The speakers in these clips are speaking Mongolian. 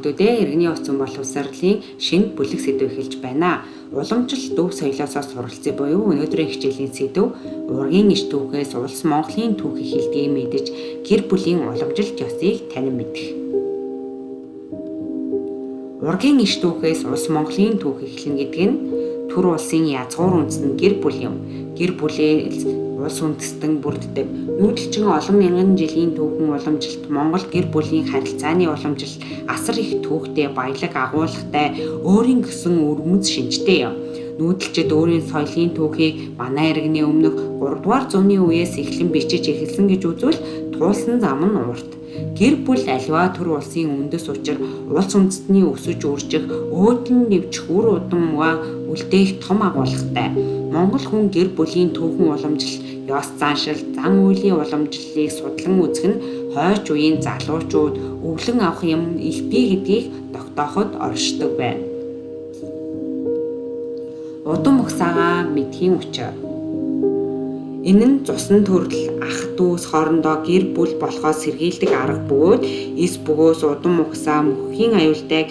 Хүүхдүүдээ, иргэний уцан боловсролын шинэ бүлэг сэдэв эхэлж байна. Уламжлалт төв соёлоосоо суралцъя буюу өнөөдрийн хичээлийн сэдэв уургийн иш түүхээс улс Монголын түүх эхэлдгийг мэдэж гэр бүлийн уламжлалт ёсыг танин мэдэх. Уургийн иш түүхээс улс Монголын түүх эхэлнэ гэдэг нь төр улсын язгуур үндэс нь гэр бүл юм. Гэр бүлээ улс үндэстэн бүрддэг. Нүүдэлчин олон мянган жилийн түүхэн уламжлалт Монгол гэр бүлийн харилцааны уламжлалт асар их түүхтэй, баялаг агуулгатай, өөрийн гэсэн өрмөц шинжтэй юм. Нүүдэлчид өөрийн соёлын түүхийг манай иргэний өмнөх 3 дугаар зууны үеэс эхлэн бичиж эхэлсэн гэж үзвэл туулсан зам нь урт. Гэр бүл аливаа төр улсын үндэс учир улс үндэстний өсөж өөрчих, өөдлөн нэвчих үр удамгаа үлдээх том агуулгатай. Монгол хүн гэр бүлийн түүхэн уламжлал, ёс заншил, зан үйлийн уламжлалыг судлан үзэх нь хойч үеийн залуучууд өвлөн авах юм их бий гэдгийг тогтооход оршдог байна. Удам угсаагаа мэдхийн учир. Энэ нь цусан төрөл ах дүүс хоорондоо гэр бүл болохоос сэргийлдэг арга бөгөөд эс бөгөөс удам угсаа мөхөхийн аюултайг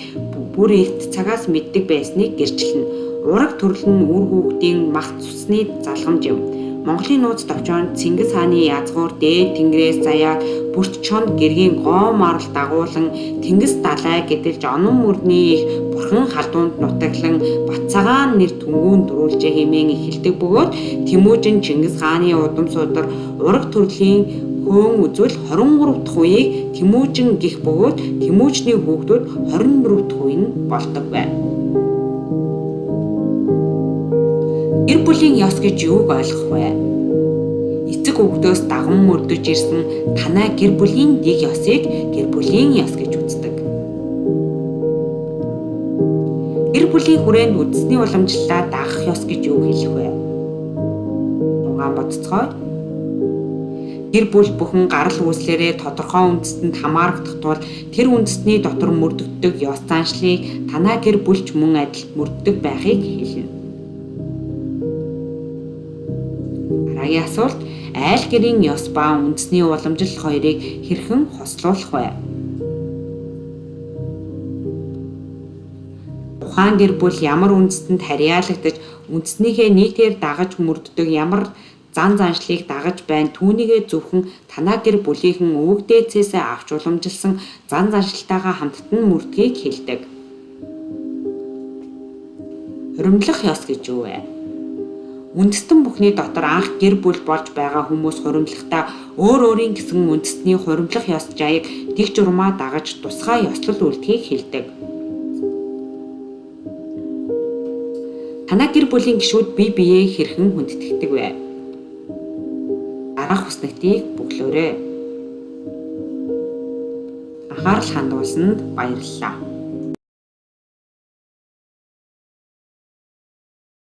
бүр эрт цагаас мэддэг байсныг гэрчлэнэ. Ураг төрөл нь үр хүүхдийн мах цусны залгамж юм. Монголын нууц товчоонд Чингис хааны язгуур дээд тэнгэрээс заяад бүрт чонд гэргийн гоо марал дагуулan тэнгис далай гэдэлж онон мөрний их бурхан халдуунд нутаглан Батцагаан нэр түнгүүн дөрүүлжээ хэмээн эхэлдэг бөгөөд Тэмүүжин Чингис хааны удам судар ураг төрлийн хөөн үзвэл 23 дахь үеийг Тэмүүжин гих бөгөөд Тэмүүжний хүүхдүүд 24 дахь үе нь болдог байв. Гэр бүлийн ёс гэж юуг ойлгох вэ? Эцэг өвгдөөс даган мөрдөж ирсэн танай гэр бүлийн дэг ёсыг гэр бүлийн ёс гэж үздэг. Гэр бүлийн хүрээнд үндэсний уламжлалаа дагах ёс гэж юу хэлэх вэ? Тунгаан бодцгооё. Гэр бүл бүхэн гарал үүслээрээ тодорхой үндэстэнд хамаарагдах тул тэр үндэстний дотор мөрдөгддөг ёс заншлыг танай гэр бүлч мөн адил мөрддөг байхыг хэлнэ. Дараагийн асуулт айл гэрийн ёс ба үндэсний уламжлал хоёрыг хэрхэн хослуулах вэ? Тухайн гэр бүл ямар үндэстэнд харьяалагдаж үндэснийхээ нийтээр дагаж мөрддөг ямар зан заншлыг дагаж байна түүнийгээ зөвхөн танай гэр бүлийнхэн өвөг дээдсээсээ авч уламжилсан зан заншилтайгаа хамттан мөрдгийг хэлдэг. Хуримтлах ёс гэж юу вэ? Үндэстэн бүхний дотор анх гэр бүл болж байгаа хүмүүс хуримтлахдаа өөр өөрийн гэсэн үндэстний хуримтлах ёс жаяг дэг журмаа дагаж тусгай ёслол үлдэхийг хэлдэг. Танай гэр бүлийн гишүүд бие биеэ хэрхэн хүндэтгэдэг вэ? Дараах хүснэгтийг бөглөөрэй. Анхаарал хандуулсанд баярлалаа.